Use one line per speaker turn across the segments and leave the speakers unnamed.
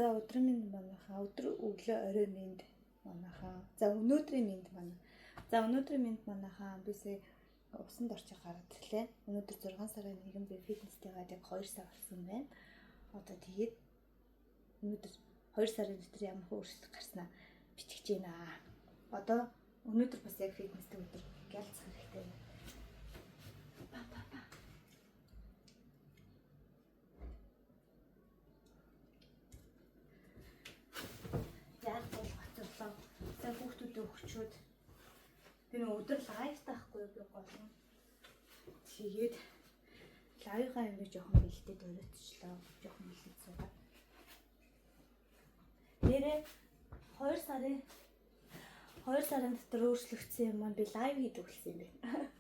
За, өдрийн мэнд манайхаа, өдөр өглөө орой мэнд манайхаа. За, өнөөдрийн мэнд манай. За, өнөөдрийн мэнд манайхаа, би сая усанд орчих гараад ирлээ. Өнөөдөр 6 сарын 1, би фитнестэйгээ яг 2 сар болсон байна. Одоо тэгээд өнөөдөр 2 сарын дотор ямар өөрчлөлт гарснаа бичих гэж байна. Одоо өнөөдөр бас яг фитнестэй өдөр, гялцах хэрэгтэй. Па па па. Яг бол гоцорлоо. Сая хүүхдүүдээ өгчөөд тэр нэг өдөр live таахгүй би гол нь. Тэгээд live гаа ингэ жоохон бэлдээд оройтчлоо. Жоохон бэлдээд суугаад. Нэрээ 2 сарын дотор өөрчлөгдсөн юм маань би live хийж өгсөн юм байна.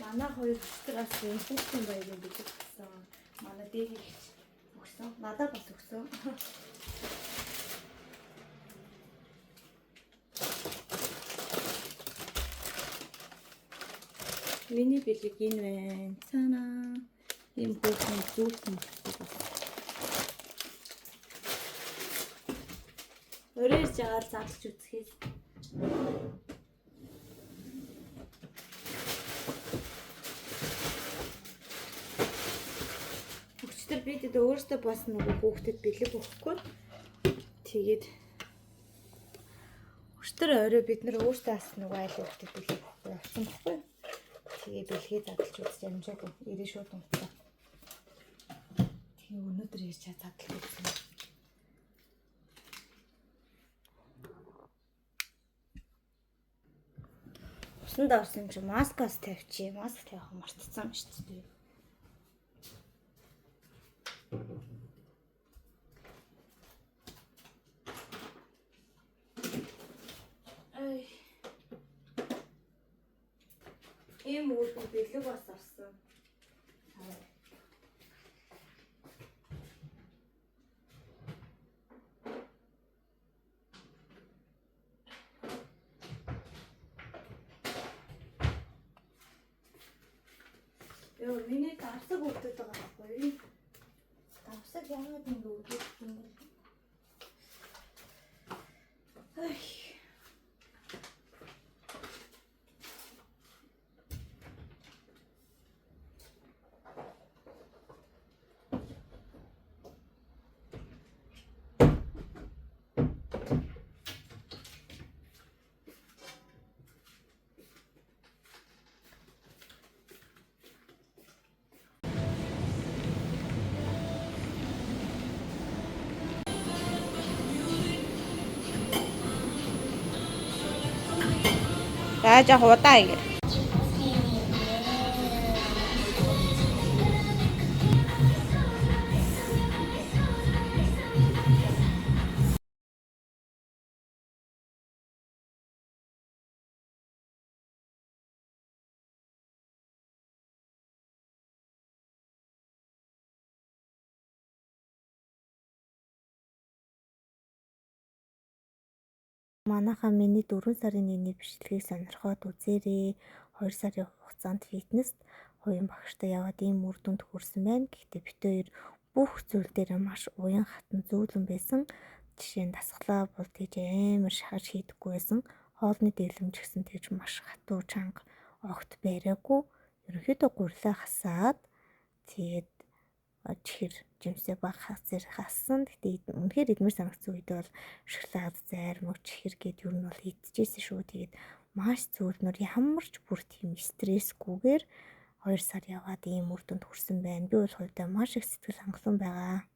Манай хоёр өчтөр бас юм хүүхдийн баярын бэлэг авсан. Манай дээдийн өгсөн. Надад бас өгсөн. Миний бэлэг энэ байна. Цаана ийм хүүхдийн зүүлсэн бас. Өрөө ирж байгаа л задлж үзэхээс. Өчтөр би тэд өөрөөсөө бас нөгөө хүүхдэд бэлэг өгөхгүй. Тэгээд өчтөр орой бид нар өөртөө бас нөгөө айл хүүхдэд бэлэг өгөхгүй явсан байхгүй. Тэгээ бэлгээ задлж үзэж амжаагүй. Ирээ шууд унтсан. Тэгээ өнөөдөр ирж чад задлж үзсэн. Усанд орсон юм чи маскаас тавьчих. Маск тавих мартцсан юм шүү дээ. Ай. Ийм үйл бэлэг бас авсан. Йоо, миний давсаг өвдөд байгаа байхгүй юу? Давсаг яагаад ингэ өвдөд юм бэ? Ай.
За, жоох удаан игээр. Манайхаа миний 4 сарын 1-ний бичлэгийг сонирхоод үзээрэй. 2 сарын хугацаанд фитнест хувийн багштай яваад ийм үр дүнд хүрсэн байна. Гэхдээ бид хоёр Бүх зүйл дээр маш уян хатан зөөлөн байсан. Жишээ нь дасгалаа бол тэгж амар шахаж хийдэггүй байсан. Хоолны дэглэмж гэсэн тэгж маш хатуу чанга огт бариагүй. Ерөнхийдөө гурилаа хасаад, тэгээд чихэр жимсээ баг хасэр хассан. Гэтэ үнэхээр идмээр санагдсан үед бол шоколад, зайрмаг, чихэр гээд ер нь бол идчихсэн шүү. Тэгээд маш зөөлнөр, ямар ч бүр тийм стрессгүйгээр 2 сар яваад ийм үр дүнд хүрсэн байна. Би бол хувьдаа маш их сэтгэл хангалуун байгаа.